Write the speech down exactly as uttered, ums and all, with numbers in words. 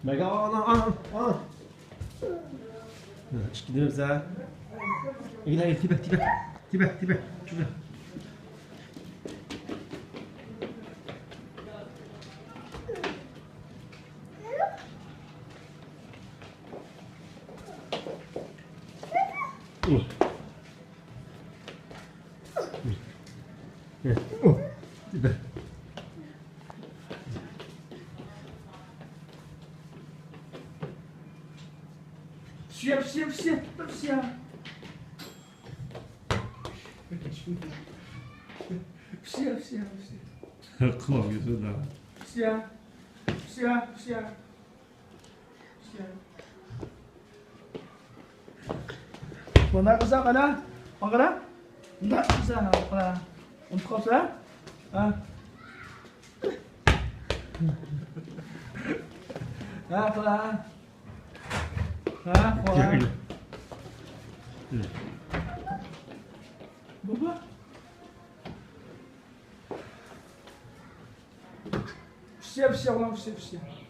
ماگا، ئانا، ئانا، ئانا. ئىككى دېمەمسە. ئىگىلە، تىبە، تىبە، تىبە، تىبە. Псия, псия, псия, псия. Псия, псия, псия. Кулак езу, да. Псия, псия, псия. بۇنداق قىلساڭ قانا؟ قارا. بۇنداق قىلساڭ قارا. ئۇنتۇپ قاپسەن؟ ھە؟ ھە، قارا. ھە، قارا. بابا. پىششە، پىششە، ئوغلۇم، پىششە، پىششە.